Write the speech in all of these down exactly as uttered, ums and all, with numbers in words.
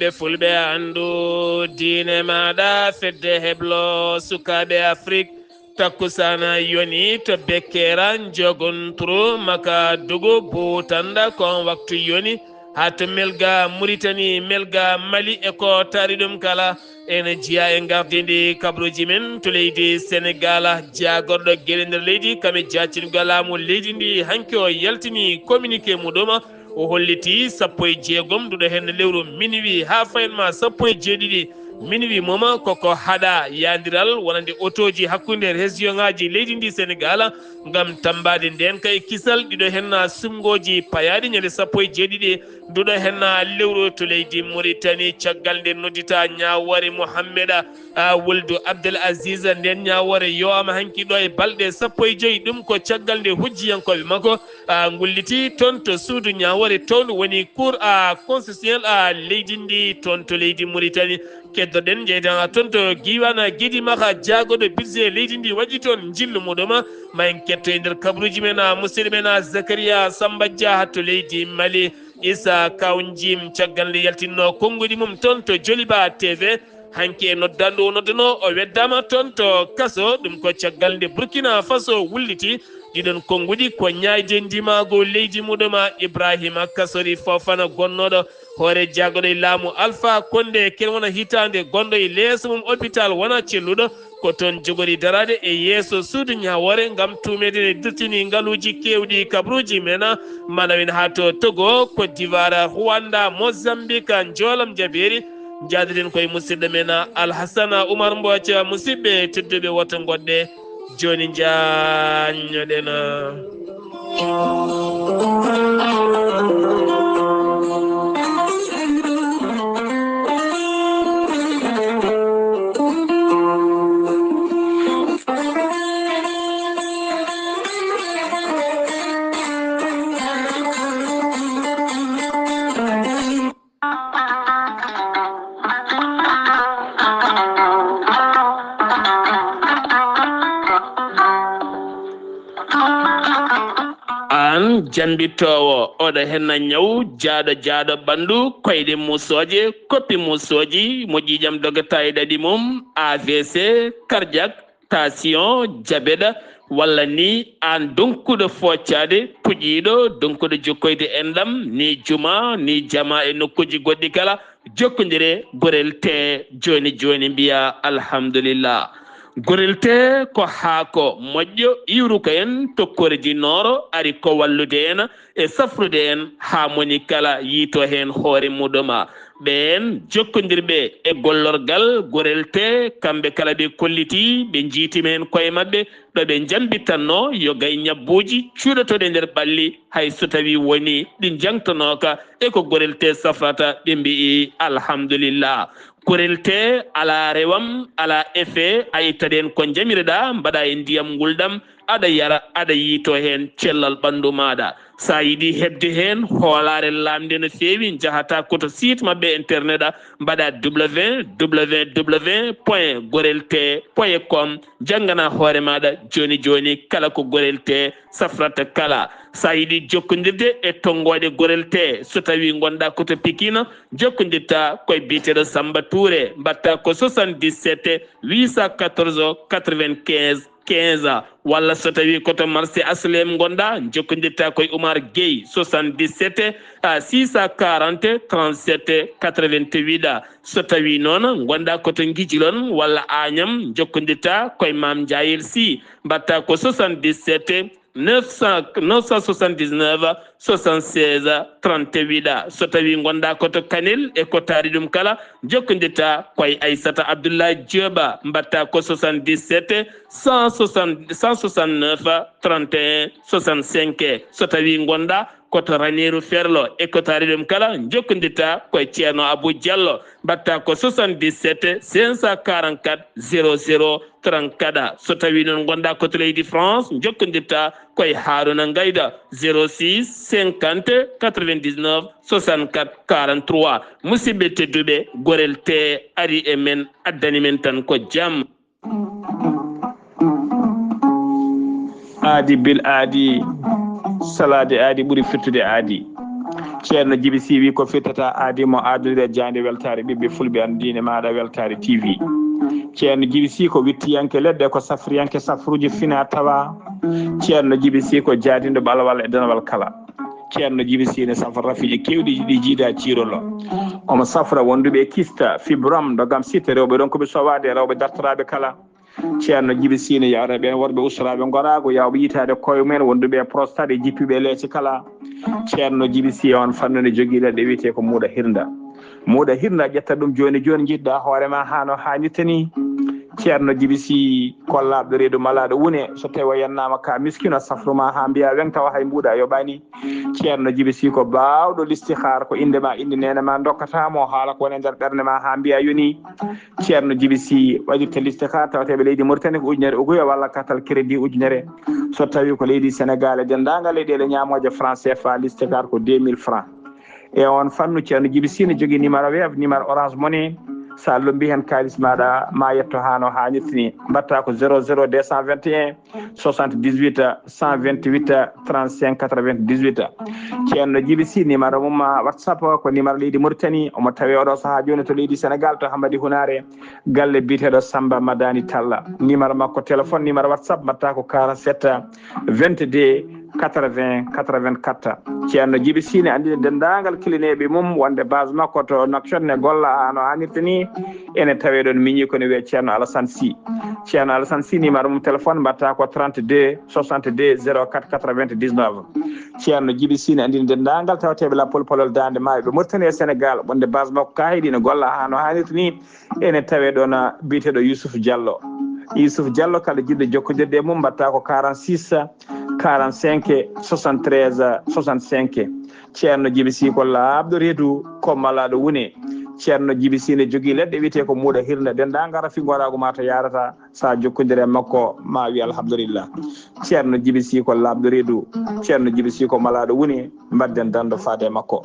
Ɓe fulɓe anndu diine maaɗa, fedde heblo sukaaɓe Afrik. Takkusaana yoni to Bekkera, njogonturu maka dugu buutanda kon waktu yoni. Haa to Melga Muritani, Melga Mali e ko taari ɗum kala. Ene jeyaa e ngardiindi kabaruuji men to leydi Senegaal. Jaagorɗo geɗe nder leydi kam e jaactingol laamu leydi ndi, hanki o yaltini communiqué muɗum. O holliti sappo e jeegom nduɗo heen lewru minuit haa fayin ma sappo e jeeɗiɗi minuit mum, koko haɗa yaandiral wonande otooji hakkunde région ŋaaji leydi ndi Senegaal ngam tammbaade ndeen kay kisal ɗiɗo heen sumngooji payaaɗi ñande sappo e jeeɗiɗi nduɗo heen lewru to leydi Muritani. Caggal nde noddita ñaawoore Mohammeda, a, Wuldu Abdel Aziz, ndeen ñaawoore yowaama hanki ɗo e balɗe sappo e joyi. Ɗum ko caggal nde hujjiyankooɓe makko, a, ngulliti toon to suudu ñaawoore towndu woni Cour, a, constitutionnel, a, leydi ndi toon to leydi Muritani. Keddoɗen, njeyden toon to diiwaan Gedimaxa, jaagorɗo budget leydi ndi waɗi toon njillu muɗum. Ma en ketto e nder kabaruuji men, a, musidɗo men, a, Zakaria Samba Dia to leydi Mali. Issa Kaw Njim, caggal nde yaltinno konnguɗi mum toon to Joliba T V, hanki e noddanɗo o nodduno, o weddaama toon to kaso. Ɗum ko caggal nde Burkina Faso wulliti ɗiɗon konnguɗi ko ñaayde ndimaagu leydi muɗum. Ibrahima Kasori Fofana, gonnooɗo hoore jaagorɗo e laamu Alpha Condé, ken wona hitaande gonɗo e leeso mum hôpital wona celluɗo, ko toon jogori daraade e yeeso suudu ñaawoore ngam tuumeede ne duttini ngaluuji keewɗi kabaruuji men, Malawi haa to Togo, Côte d'Ivoire, Rwanda, Mozambique, Njoolam Jabeeri. Njaadoɗen koye musidɗo men Alhassana Oumar Mbooca. Musidɓe tedduɓe, woto ngoɗɗe, jooni njaññoɗen. Aan jammbitoowo, oɗo henna ñaw jaaɗo jaaɗo ɓanndu, koyɗe muusooje, koppi muusooji, mo ƴiiƴam dogata e ɗaɗi mum, A V C, cardiaque, tension, diabète, walla ni aan donkuɗo foocaade, puƴiiɗo, donkuɗo jokkoyde enɗam, ni juma, ni jama e nokkuuji goɗɗi kala, jokkondire Gorel Tee jooni jooni, mbiya alhamdulillah. Gorel Tee ko haako moƴƴo iwruka en tokkoreji nooro, ari ko wallude en e safrude en haa moni kala yiito heen hoore muɗum. Ɓeen jokkondirɓe e gollorgal Gorel Tee, kamɓe kala ɓe kolliti, ɓe njiitima heen koye maɓɓe, ɗo ɓe njambitanno yo gay ñabbuuji cuuɗotooɗi e nder ɓalli, hay so tawii woni ɗi njangtonooka e ko Gorel Tee safrata, ɓe mbi'i alhamdulillah. Gorel Tee alaa rewam, alaa effet, a ittaɗen ko njamireɗaa, mbaɗa e ndiyam ngulɗam, aɗa yara, aɗa yiito heen cellal ɓanndu maaɗa. So a yiɗi heɓde heen hoolaare laamnde no feewi, njahata ko to site maɓɓe internet, a mbaɗa www point gorel tee point com, njanngana hoore maaɗa jooni jooni kala ko Gorel Tee safrata kala. So a yiɗi jokkondirde e tonngooɗe Gorel Tee, so tawii ngonɗaa ko to Pikine, jokkondirta koye biyeteeɗo Samba Touré, mbaɗta ko soixante-dix-sept huit cent quatorze quatre-vingt-quinze quinze, walla so tawii ko to marché H L M ngonɗaa, jokkondirta koye Oumar Gueye, soixante-dix-sept six cent quarante trente-sept quatre-vingt-huit. So tawii noon ngonɗaa ko to Ngijilon walla Agnam, jokkondirta koye Mame Ndiayel Sy, mbaɗta ko soixante-dix-sept neuf cent, neuf cent soixante-dix-neuf soixante-seize trente-huit. So tawii ngonɗaa ko to Kanel e ko taari ɗum kala, jokkondirta koye Aissata Abdoulaye Diop, mbaɗta ko soixante-dix-sept cent soixante, cent soixante-neuf trente et un soixante-cinq. So tawii ngonɗaa ko to Raneeru Ferlo e ko taari ɗum kala, jokkondirta koye Ceerno Abou Diallo, mbaɗta ko soixante-dix-sept cinq cent quarante-quatre zéro zéro trente-quatre. So tawii noon ngonɗaa ko to leydi France, jokkondirta koye Harouna Ngayda, zéro six cinquante quatre-vingt-dix-neuf soixante-quatre quarante-trois. Musidɓe tedduɓe, Gorel Tee ari e men, addani men tan ko jam. Aadi bil aadi, salaade aadi ɓuri firtude aadi. Ceerno Jibi Sy wi ko firtata aadi mo aadunde jaaynde weltaare ɓiɓɓe fulɓe an diine maaɗa weltaare T V. Ceerno Jibi Sy ko wittiyanke leɗɗe, ko safriyanke safruuji fina tawa. Ceerno Jibi Sy ko jaadinɗo ɓalwal e danawal kala. Ceerno Jibi Sy ne safra rafiiji keewɗi ɗi jiida ciirolo. Omo safra wonduɓe kista, fibrom, dogam site, rewɓe ronkuɓe sowaade, rewɓe dartoraaɓe kala. Ceerno Jibi Sy ne yawra ɓeen worɓe ustoraaɓe ngoraagu, yawɓe yitaade koye mumen, wonduɓe e prostate e jippiiɓe leese kala. Ceerno Jibi Sy on fannu ne jogii leɗɗe wiyetee ko muuɗa hirnda. Muuɗa hirnda ƴetta ɗum jooni jooni, njiɗɗa hoore ma haa no haanirta ni. Ceerno Jibi Sy ko laaɓɗo reedu malaaɗo wune, so tawi o yennaama ka miskino safru ma haa mbiya weŋ tawa hay mbuuɗa yoɓaani. Ceerno Jibi Sy ko baawɗo listihaar, ko innde ma, innde neene ma, dokkata mo haala ko woni e nder ɓernde ma haa mbiya yoni. Ceerno Jibi Sy waɗirta listihaar tawateeɓe leydi Mauritanie ko ujunere uguyo walla kartal crédit ujunere. So tawi ko leydi Sénégal e denndaangal leyɗeele ñaamooje franc C F A, listihaar ko deux mille francs. E on fannu, Ceerno Jibi Sy ne jogii numéro Wave, numéro Orange Money. Sa lombi heen kaalis maaɗa, ma yetto haa no haanirta ni. Mbaɗta ko zéro zéro deux cent vingt et un soixante-dix-huit cent vingt-huit trente-cinq quatre-vingt-dix-huit. Ceerno Jibi Sy, numéro mum WhatsApp ko numéro leydi Mauritanie. Omo tawe oɗo sahaa jooni to leydi Sénégal, to Hammadi Hunaare, galle biyeteeɗo Samba Madani Talla. Numéro makko téléphone, numéro WhatsApp, mbaɗta ko quarante-sept vingt-deux quatre-vingts quatre-vingt-quatre. Ceerno Jibi Sy ne anndini denndaangal kilineeɓe mum wonde base makko to Nouakchott ne golla haa no haanirta ni. Ene tawe ɗon miñi ko ne wiyee Ceerno Alassane Sy. Ceerno Alassane Sy, numéro mum téléphone mbaɗta ko trente-deux soixante-deux zéro quatre quatre-vingt-dix-neuf. Ceerno Jibi Sy ne anndini denndaangal tawateeɓe lappol palol Daande Maayo ɓe Mauritanie e Sénégal wonde base makko kaaydi ne golla haa no haanirta ni. Ene tawe ɗon biyeteeɗo Youssouf Diallo. Youssouf Diallo, kala jiɗɗo jokkondirde e mum, mbaɗta ko quarante-six quarante-cinq soixante-treize soixante-cinq. Ceerno Jibi Sy ko laaɓɗo reedu, ko malaaɗo wune. Ceerno Jibi Sy ne jogii leɗɗe wiyetee ko muuɗa hirnda, denndaangal rafi ngoraagu ma to yaarata, sa jokkondire e makko ma wi alhamdulillah. Ceerno Jibi Sy ko laaɓɗo reedu, Ceerno Jibi Sy ko malaaɗo wune, mbaɗden danndo faade e makko.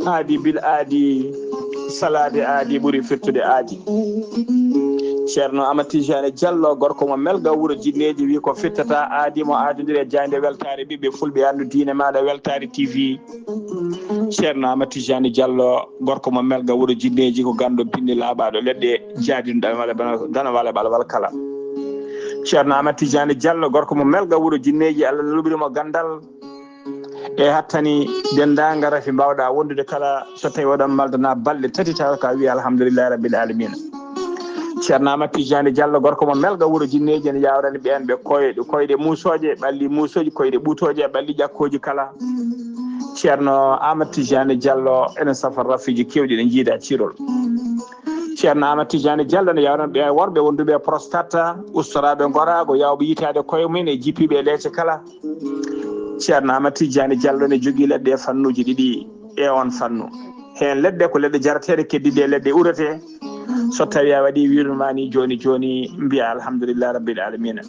Aadi bil aadi, salaade aadi ɓuri firtude aadi. Ceerno Amadou Tidiane Diallo, gorko mo Melga wuro Jinneeji, wi ko firtata aadi mo aadondiri e jaaynde weltaare ɓiɓɓe fulɓe anndu diine maaɗa weltaare T V. Ceerno Amadou Tidiane Diallo, gorko mo Melga wuro Jinneeji, ko ganndo binndi laaɓaaɗo leɗɗe, jaadinɗo dana wala bana-, dana wala ɓalwal kala. Ceerno Amadou Tidiane Diallo, gorko mo Melga wuro Jinneeji, Allah luɓiri mo ganndal e hattani denndaangal rafi mbaawɗa wondude kala, so tawi oɗon maldana balɗe tati tawa ka wi alhamdulillahi rabbil alamina. Ceerno Amadou Tidiane Diallo, gorko mo Melga wuro Jinneeji, ene yawrani ɓeen ɓe koyɗe, koyɗe muusooje, ɓalli muusooji, koyɗe ɓuutooje, ɓalli ƴakkooji kala. Ceerno Amadou Tidiane Diallo ene safra rafiiji keewɗi ɗi jiida cirol. Ceerno Amadou Tidiane Diallo ne yawrani ɓe worɓe wonduɓe e prostate, ustoraaɓe ngoraago, yawɓe yitaade koye mumen e jippiiɓe e leece kala. Ceerno Amadou Tidiane Diallo ne jogii leɗɗe e fannuuji ɗiɗi e on fannu. Heen leɗɗe ko leɗɗe jarateeɗe, keddiiɗe e leɗɗe urete. So tawi a waɗi wirude ma ni jooni jooni, mbiya alhamdulillahi rabbil alamina.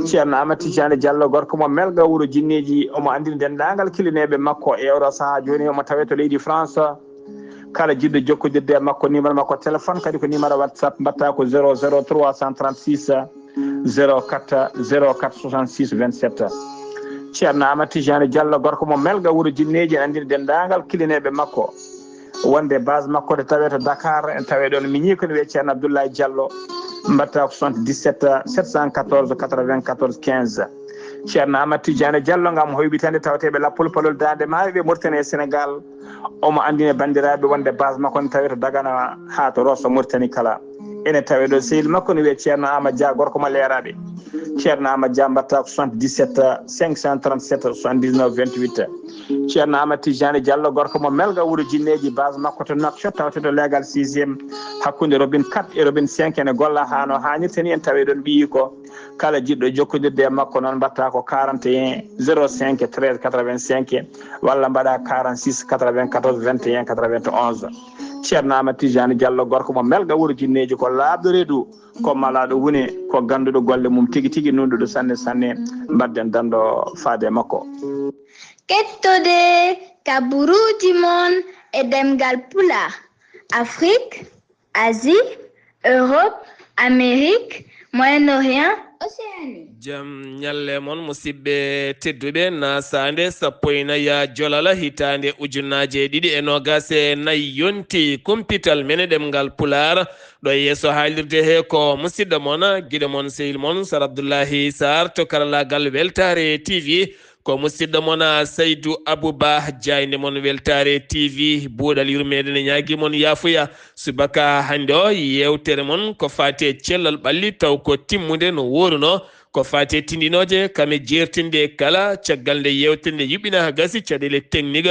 Ceerno Amadou Tidiane Diallo, gorko mo Melga wuro Jinneeji, omo anndini denndaangal kilineeɓe makko e oɗo sahaa jooni, omo tawe to leydi France. Kala jiɗɗo jokkondirde e makko, numéro makko téléphone kadi ko numéro WhatsApp, mbaɗta ko zéro zéro trois cent trente-six zéro quatre zéro quatre soixante-six vingt-sept. Ceerno Amadou Tidiane Diallo, gorko mo Melga wuro Jinneeji, ene anndini denndaangal kilineeɓe makko wonde base makko ne tawe to Dakar, ene tawe ɗon miñi ko ne wiyee Ceerno Abdoulaye Diallo, mbaɗta ko soixante-dix-sept sept cent quatorze quatre-vingt-quatorze quinze. Ceerno Amadou Tidiane Diallo ngam hoyɓitande tawateeɓe lappol palol Daande Maayo ɓe Mauritanie e Sénégal. Omo anndina banndiraaɓe wonde base makko ne tawe to Dagana haa to Rosso Mauritanie kala. Ene tawe ɗo sehil makko ne wiyee Ceerno Amadou Dia, gorko mo Leeraaɓe. Ceerno Amadou Dia, mbaɗta ko soixante-dix-sept cinq cent trente-sept soixante-dix-neuf vingt-huit. Ceerno Amadou Tidiane Diallo, gorko mo Melga wuro Jinneeji, base makko to Nouakchott, tawte to leegal sixième, hakkunde robinet quatre e robinet cinq, ene golla haa no haanirta ni, en tawe ɗon ɓiyi ko. Kala jiɗɗo jokkondirde e makko noon, mbaɗta ko quarante et un zéro cinq treize quatre-vingt-cinq walla mbaɗa quarante-six quatre-vingt-quatorze vingt et un quatre-vingt-onze. Ceerno Amadou Tidiane Diallo, gorko mo Melga wuro Jinneeji, ko laaɓɗo reedu, ko malaaɗo wune, ko gannduɗo golle mum tigi tigi, nunɗuɗo sanne sanne. Mbaɗden danndo faade e makko. Kettode kaburuuji mon e ɗemngal Pulaar, Afrik, Asie, Europe, Amérique, Moyen-Orient, Océanie. Jam ñalle mon, musidɓe tedduɓe, nasaande sappo e nayi jolala hitaande ujunaaje ɗiɗi e noogas e nayi yonti kumpital men e ɗemngal Pulaar. Ɗo e yeeso haalirde he ko musidɗo mon, giɗo mon, sehil mon, Sar Abdullahi Sar to karalaagal Weltaare T V. Ko musidɗo mon, Saydu Abu Ba, jaaynde mon Weltaare T V, buuɗal yurmeende ne ñaagi mon yaafuya. Subaka hannde o, yeewtere mon ko faati e cellal ɓalli, taw ko timmude no wooruno. Ko faati e tindinooje, kame jeertinde kala, caggal nde yeewtere nde yuɓɓina haa gasi, caɗeele teknik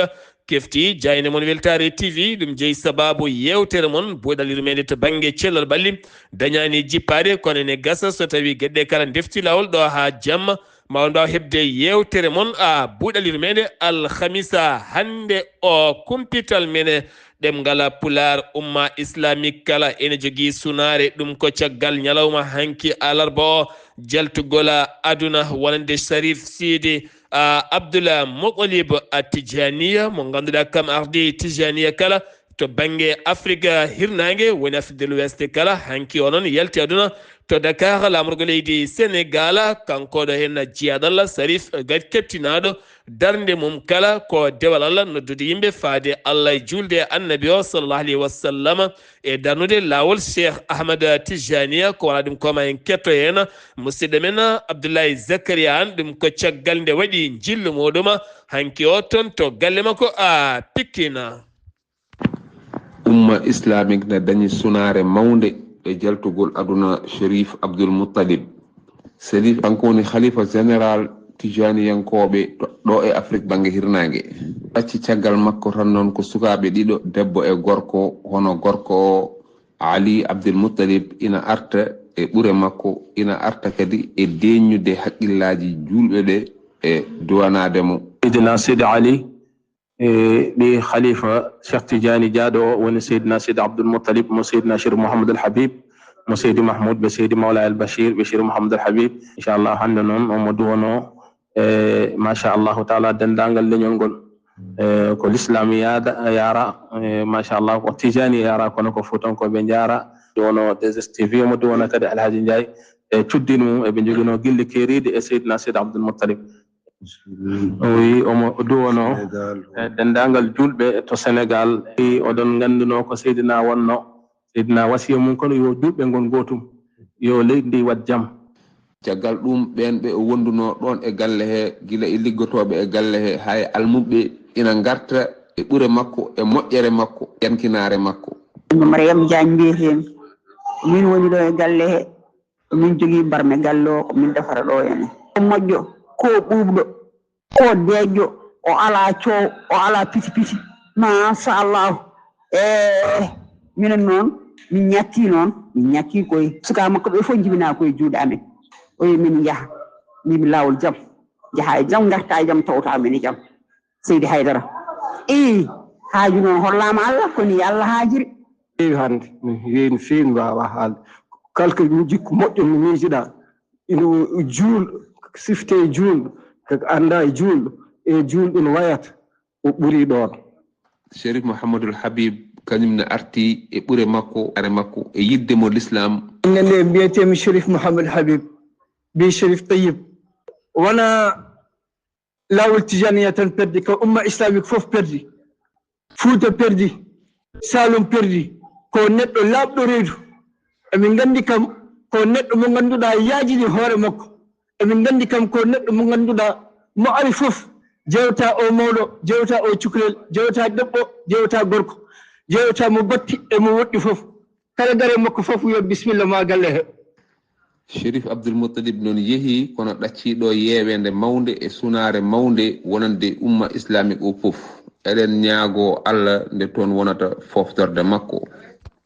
kefti, jaaynde mon Weltaare T V, ɗum jeyi sabaabu yeewtere mon, buuɗal yurmeende to bannge cellal ɓalli, dañaani jippaade, kono ene gasa so tawi geɗe kala ndefti laawol ɗo haa jamma, ma on mbaaw heɓde yeewtere mon a buuɗal yurmeende alhamisa hannde o kumpital men e ɗemngal Pulaar. Umma islamique kala ene jogii sunaare, ɗum ko caggal ñalawma hanki alarba o, jaltugol aduna wonande Sharif Sidi, a, Abdul Muttalib a Tijaniya, mo ngannduɗaa kam ardi Tijaniya kala to bannge Afrique hirnaange, woni Afrique de l'Ouest kala, hanki o noon yalti aduna to Dakar, laamorgo leydi Sénégal, kanko ɗo heen jiyaaɗo Allah Sarif, gad keptinaaɗo darnde mum kala ko dewal Allah, noddude yimɓe faade Allah e juulde e Annabi o, sallallahu alayhi wa sallam, e darnude laawol Cheikh Ahmad Tijaniya, ko wona ɗum ko ma en ketto heen musidɗo men Abdoulaye Zakaria Anne, ɗum ko caggal nde waɗi njillu muɗum hanki o toon to galle makko a Pikine. Umma islamique ne dañi sunaare mawnde e jaltugol aduna Sherif Abdul Muttalib. Sherif kanko woni khalifa général tijaniyankooɓe to, ɗo e Afrique bannge hirnaange. Acci caggal makko tan noon ko sukaaɓe ɗiɗo, debbo e gorko, hono gorko o Ali Abdul Muttalib ina arta e ɓure makko, ina arta kadi e deeñude haqqillaaji juulɓe ɓe e duwanaade mo. Seydina Seydi Ali, e ɓii khalifa Cheikh Tidiane Diaɗo o woni Seydina Seydi Abdul Muttalib mo Seydina Cheikh Mouhamadul Habib mo Seydi Mahmoud ɓe Seydi Mawla El Bachir ɓe Cheikh Mouhamadul Habib. Inchallah, hannde noon omo duwono, e, machallahu taala, denndaangal leñol ngol. E, ko l'islam yaada, yaara, e, machallah, ko Tijani yaara, kono ko Fuutankooɓe njaara. Duwono deux S T V, omo duwono kadi Alhaji Ndiaye e cuddin mum, eɓe njoginoo gilli keeriiɗi e Seydina Seydi Abdul Muttalib. Oui, omo duwono, Sénégal, e denndaangal juulɓe to Sénégal. E oɗon nganndunoo ko Seydina wonno. Seydina wasiya mum kono yo juulɓe ngon gootum, yo leydi ndi waɗ jam. Caggal ɗum, ɓeen ɓe o wondunoo ɗoon e galle he, gila e liggotooɓe e galle he, haa e almuɓɓe, ina ngarta e ɓure makko, e moƴƴere makko, yankinaare makko. Mariam Diagne mbiyetee-mi. Min woni ɗo e galle he. Min jogii barme galle o, ko min defata ɗo ene. Ko moƴƴo, ko ɓuuɓɗo, ko deeƴƴo, o alaa coow, o alaa piti piti. Machallah. E minen noon, min ñatti noon, min ñatti koye. Sukaa makko ɓe fof njibinaa koye juuɗe amen. O wi min njaha, min laawol jam, njaha e jam, ngarta e jam, tawta amen e jam. Seydi Haydara. Ii, haaju noon hollaama Allah, ko ni Allah haajiri. Feewi hannde, no feewi, no feewi, mi waawaa haalde. Kala ko jikku moƴƴo mo miijiɗaa, ina juul, sifte e juulɗo, ko anndaa e juulɗo, e juulɗo no wayata, o ɓuri ɗoon. Sherif Mouhamadul Habib, kañum ne arti e ɓure makko, are makko, e yiɗde mo l'islam. Innde nde mbiyetee-mi Sherif Mouhamadul Habib, ɓii Sherif Tayyib. Wona Laawol Tijaniya tan perdi, ko umma islamique fof perdi. Fuuta perdi, Saalum perdi, ko neɗɗo laaɓɗo reedu. Emin nganndi kam ko neɗɗo mo ngannduɗaa yaajini hoore makko. Emin nganndi kam ko neɗɗo mo ngannduɗaa mo ari fof, jewta o mawɗo, jewta o cukalel, jewta debbo, jewta gorko, jewta mo botti e mo woɗɗi fof. Kala gare makko fof wiya bisimilla ma galle he. Sherif Abdul Muttalib noon yehi, kono ɗaccii ɗo yeeweende mawnde e sunaare mawnde wonande umma islamique o fof. Eɗen ñaagoo Allah nde toon wonata foftorde makko.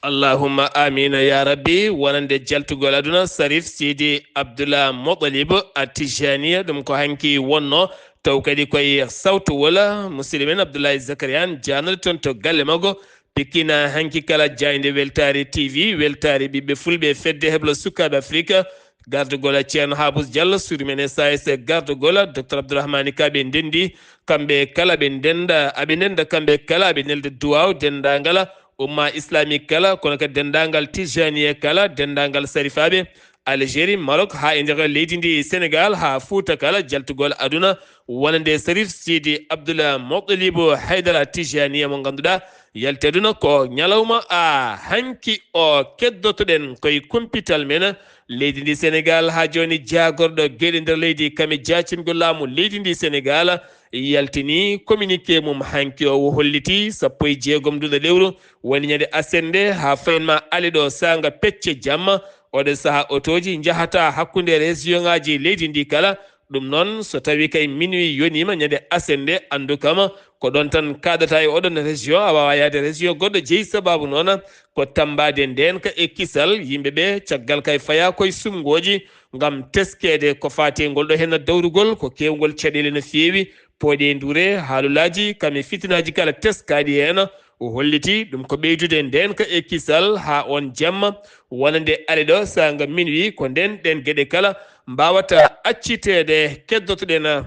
Allahumma amiina ya rabbi. Wonande jaltugol aduna, Sarif Sidi Abdullah Muttalib a Tijaniya, ɗum ko hanki wonno, taw kadi koye sawtu wala musidɗo men Abdoulaye Zakarian jaanal toon to galle makko. Pikkina hanki kala jaaynde Weltaare T V, weltaare ɓiɓɓe fulɓe, fedde heblo sukaaɓe Afrika, gardugol Ceerno Habous Diallo, suudu men S A S, gardugol Docteur Abdourahmane Ka, ɓe ndenndi, kamɓe kala ɓe ndennda, aɓe ndennda kamɓe kala, aɓe nelda duwaaw denndaangal umma islamique kala, kono kadi denndaangal tijaniye kala, denndaangal sarifaaɓe Algérie, Maroc, haa e nder leydi ndi Sénégal, haa Fuuta kala, jaltugol aduna, wonande Sarif Sidi Abdullah Moutalibou Haydara Tijaniya mo ngannduɗaa yalti aduna ko ñalawma a hanki o. Keddotoɗen koye kumpital men leydi ndi Sénégal haa jooni, jaagorɗo geɗe nder leydi kame jaacingol laamu leydi ndi Sénégal yaltini communiqué mum hanki o, o holliti sappo e jeegom nduɗo lewru woni ñande aset nde haa fayin ma ale ɗo saanga pecce jamma, oɗo sahaa otooji njahata hakkunde région ŋaaji leydi ndi kala. Ɗum noon, so tawi kay minuit yoniima ñande aset nde, anndu kam ko ɗoon tan kaɗata e oɗon région, a waawaa yahde région goɗɗo. Jeyi sababu noon ko tammbaade ndeenka e kisal yimɓe ɓe, caggal kay fayaa koye sumngooji ngam teskeede ko faati e ngol ɗo heen dawrugol, ko keewngol caɗeele no feewi, pooɗe e nduure, haalulaaji kam e fitinaaji kala teskaaɗi heen. O holliti ɗum ko ɓeydude ndeenka e kisal haa oon jamma wonande ale ɗo saanga minuit, ko ndeen ɗeen geɗe kala mbaawata acciteede. Keddotoɗen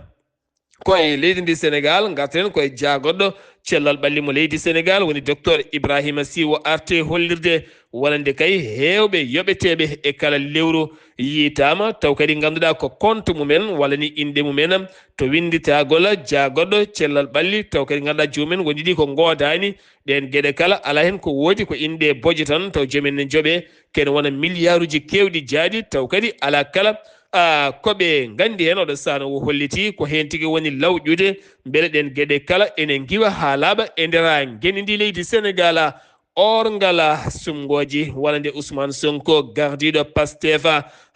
koye leydi ndi Sénégal, ngarten koye jaagorɗo cellal ɓalli mo leydi Sénégal, woni docteur Ibrahima Sy, o arti hollirde wonande kay heewɓe yoɓeteeɓe e kala lewru yiytaama, taw kadi ngannduɗaa ko compte mumen walla ni inɗe mumen to winnditagol jaagorɗo cellal ɓalli, taw kadi ngannduɗaa joomum en woni ɗi ko ngoodaani. Ɗeen geɗe kala, alaa heen ko woodi, ko inɗe boje tan, taw joomum en ne njoɓee kene wona miliyaaruuji keewɗi jaaɗi, taw kadi alaa kala, a, ko ɓe nganndi heen. Oɗo sahaa o holliti ko heen tigi woni lawƴude mbele ɗeen geɗe kala ene ngiwa haa laaɓa e nder ngenndi ndi leydi Sénégal. Orngal sumngooji wonande Ousmane Sonko, gardiiɗo Pastef,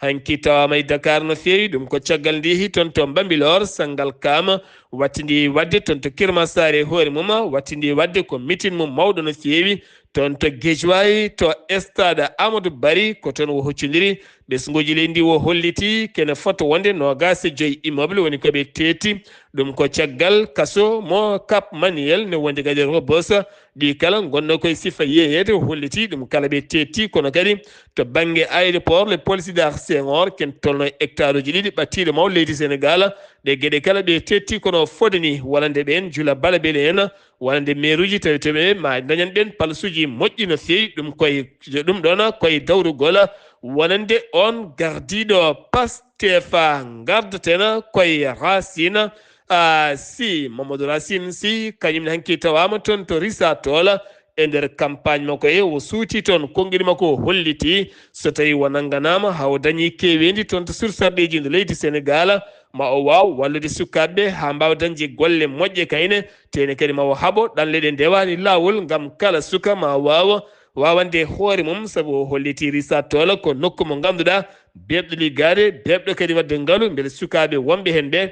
hanki tawaama e Dakar no feewi. Ɗum ko caggal ndi yehi toon to Bambilor, Sangalkam, wattindi waɗde toon to Kër Massar e hoore mum, wattindi waɗde ko mitin mum mawɗo no feewi toon to Guédiawaye, to stade Amadou Barry, ko toon o huccondiri. Ɓesnguuji leydi ndi o holliti kene fota wonde noogaas e joy immeuble woni ko ɓe teeti. Ɗum ko caggal kaso mo Cap Manuel ne wondi kadi Rebeuss. Ɗi kala ngonno koye sifa yeeyeede, o holliti ɗum kala ɓe teeti, kono kadi to bannge aéroport le Léopold Sédar Senghor, ken tolno e hectare uji ɗiɗi ɓattiiɗo maw leydi Sénégal. Ɗe geɗe kala ɓe teeti kono fodani wonande ɓeen jula bala bele en, wonande meeruuji tawi to ɓe ma dañan ɓeen palsuuji moƴƴi no feewi. Ɗum koye, ɗum ɗoon koye dawrugol wonande oon gardiiɗo Pastef. Ngardaten koye Racine, a, Sy, Mamadou Racine Sy, kañum ne hanki tawaama toon to Risa Tola e nder campagne makko he, o suuti toon konngiri makko, o holliti so tawi o nannganaama haa o dañi keeweendi toon to sursarɗeeji ndo leydi Sénégal, ma o waaw wallude sukaaɓe ɓe haa mbaawa dañde golle moƴƴe kayne, tene kadi ma o haɓo ɗanle ɗe ndewaani laawol ngam kala suka ma waawa waawande hoore mum, sabu o holliti Risa Tola ko nokku mo ngannduɗaa beeɓɗo liggaade, beeɓɗo kadi waɗde ngalu mbele sukaaɓe wonɓe heen ɓe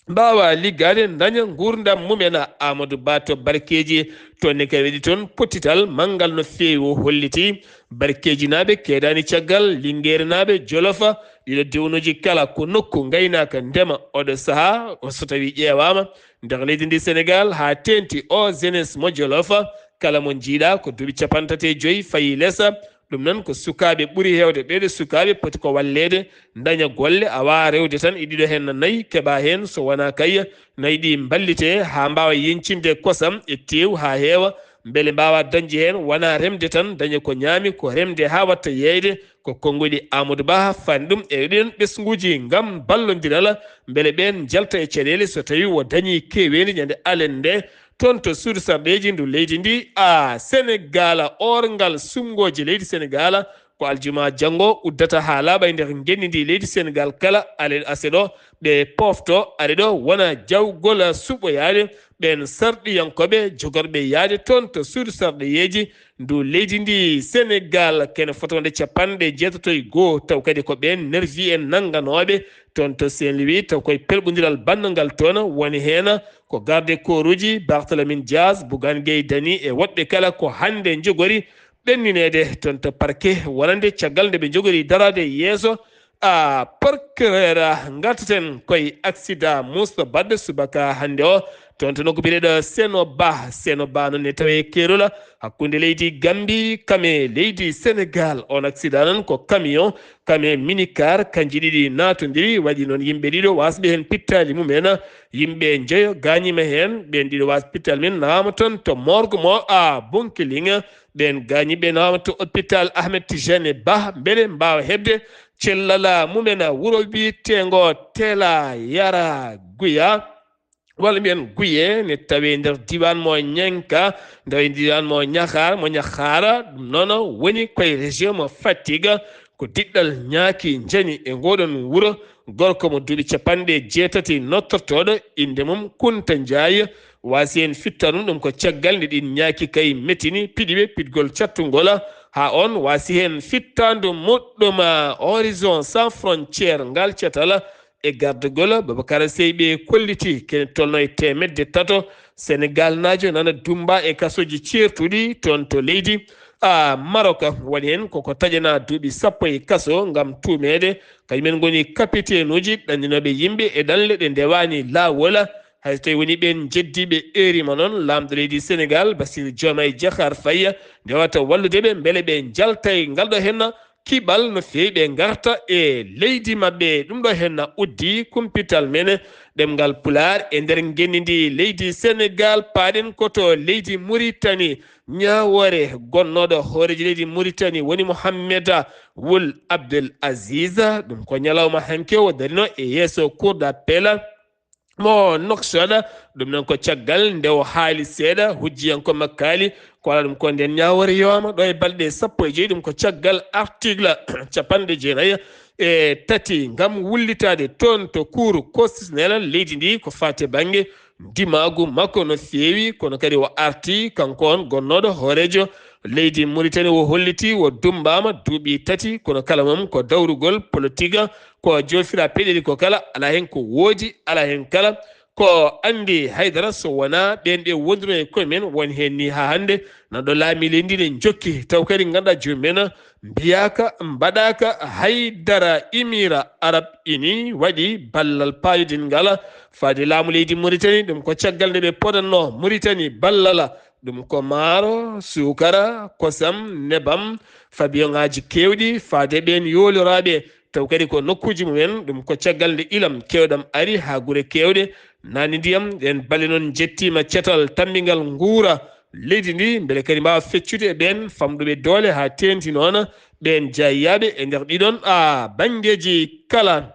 mbaawa liggaade, daña nguurndam mumen. Amadou Ba to Barkeeji, toon ne kadi waɗi toon pottital manngal no feewi. O holliti Barkeejinaaɓe keedaani caggal, Linngeerenaaɓe, Jolofa, ɗiɗo diwnuuji kala ko nokku ngaynaaka, ndema. Oɗo sahaa, o so tawi ƴeewaama nder leydi ndi Sénégal haa teeŋti o jeunesse mo Jolofa, kala mo njiiɗaa ko duuɓi capanɗe tati e joy fayi les, ɗum noon ko sukaaɓe ɓuri heewde. Ɓeeɗo sukaaɓe poti ko walleede, daña golle, a waawaa rewde tan e ɗiɗo heen nayi, keɓa heen so wonaa kay nayi ɗi mballitee haa mbaawa yeñcinde kosam e teewu haa heewa, mbele mbaawa dañde heen, wonaa remde tan, daña ko ñaami, ko remde haa waɗta yeeyde. Ko konnguɗi Amadou Ba fani ɗum e ɗeen ɓesnguuji ngam ballondiral, mbele ɓeen njalta e caɗeele so tawii o dañii keeweendi ñande alet nde toon to suudu sarɗeeji ndu leydi ndi, a, Sénégal. Orngal sumngooji leydi Sénégal ko aljuma janngo uddata haa laaɓa e nder ngenndi ndi leydi Sénégal kala, ale aset ɗo ɓe pofto, ale ɗo wona jawgol suɓoyaade ɓeen sarɗiyankooɓe jogorɓe yahde toon to suudu sarɗiyeeji ndu leydi ndi Sénégal, kene fotode capanɗe jeetato e goo, taw kadi ko ɓeen nervi en nannganooɓe toon to Saint-Louis, taw koye pelɓondiral bannangal toon woni heen ko garde corps uji Barthélémy Dias, Bougane Gueye Dany e woɗɓe kala ko hannde njogori ɓennineede toon to parquet, wonande caggal nde ɓe njogori daraade yeeso a, procureur. Ngartaten koye accident Moussa Badde subaka hannde o Toon to nokku biyeteeɗo Seno Ba, Seno Ba noon ne tawee keerol hakkunde leydi Gambi kam e leydi Senegal. On accident noon ko camion, camion minicar, kanji ɗiɗi naatondiri, waɗi noon yimɓe ɗiɗo wasɓe heen pittaali mumen. Yimɓe njoyo gaañiima heen, ɓeen ɗiɗo wasɓe pittaali mumen naama toon to morgue mo a Bounkiling. Ɓeen gaañiiɓe naama to hôpital Ahmed Tijani Ba, mbele mbaawa heɓde cellal mumen wuro wiyeteengo Tela Yara Guya. Walla mbiyen Guye, ne tawee nder diiwaan mo Ñenka, nder diiwaan mo Ñaxaar, mo Ñaxaara, ɗum noon woni koye région mo Fatick. Ko diɗɗal ñaaki njani e ngoɗon wuro, gorko mo duuɓi capanɗe jeetati nottortooɗo, innde mum Kunta Njaay, waasi heen fittaandu mum. Ɗum ko caggal nde ɗiin ñaaki kay metini piɗi ɓe piɗgol cattungol, haa oon waasi heen fittaandu muɗɗum. Horizon Sans Frontières, ngal catal e gardagol Babacar Seye ɓe kolliti kene tolno e teemedde tato Senegaalnaajo nana dummba e kasooji ceertuɗi toon to leydi, a, Maroc. Woni heen koko taƴanaa duuɓi sappo e kaso ngam tuumeede kañumen ngoni kapiteenuuji ɗanndinooɓe yimɓe e ɗanle ɗe ndewaani laawol. Hay so tawii woni ɓeen njeddiiɓe eeriima noon, laamɗo leydi Senegaal, Bassirou Diomaye Diakhar Faye, nde wata wallude ɓe mbele ɓe njalta e ngal ɗo heen kiɓal no feewi, ɓe ngarta e leydi maɓɓe. Ɗum ɗo heen na uddi kumpital men ɗemngal Pulaar e nder ngenndi ndi leydi Senegaal. Paaɗen ko to leydi Muritani, ñaawoore gonnooɗo hooreejo leydi Muritani woni Mohamed Wul Abdel Aziz. Ɗum ko ñalawma hanki o darino e yeeso Cour d'appel mo Nouakchott. Ɗum noon ko caggal nde o haali seeɗa hujjiyankooɓe makko kaali ko alaa ɗum ko nden ñaawoore yowaama ɗo e balɗe sappo e joyi. Ɗum ko caggal article capanɗe jeenayi e tati ngam wullitaade toon to Cour constitutionnelle leydi ndi ko faati bannge ndimaagu makko no feewi, kono kadi o arti kanko on gonnooɗo hooreejo leydi Muritani, o holliti o dummbaama duuɓi tati, kono kala mum ko dawrugol politique, ko joofira peɗeli ko kala, alaa heen ko woodi, alaa heen kala ko anndi haydara so wonaa ɓeen ɓe wonduno e koye men, won heen ni haa hannde, nan ɗo laami leydi ndi ne jokki, taw kadi ngannduɗaa joomum en mbiyaaka, mbaɗaaka haydara. Imira Arab Ini waɗi ballal paayodingal faade laamu leydi Muritani, ɗum ko caggal nde ɓe podanno Muritani ballal, ɗum ko maaro, suukara, kosam, nebam, fabiyoŋaaji keewɗi faade ɓeen yooloraaɓe. Taw kadi ko nokkuuji mumen, ɗum ko caggal nde ilam keewɗam ari haa gure keewɗe, naani ndiyam, ɗeen balle noon njettiima cetal tammbingal nguura leydi ndi, mbele kadi mbaawa feccude e ɓeen famɗuɓe doole haa teeŋti noon ɓeen jaayyaaɓe e nder ɗiɗon, a, banngeeji kala.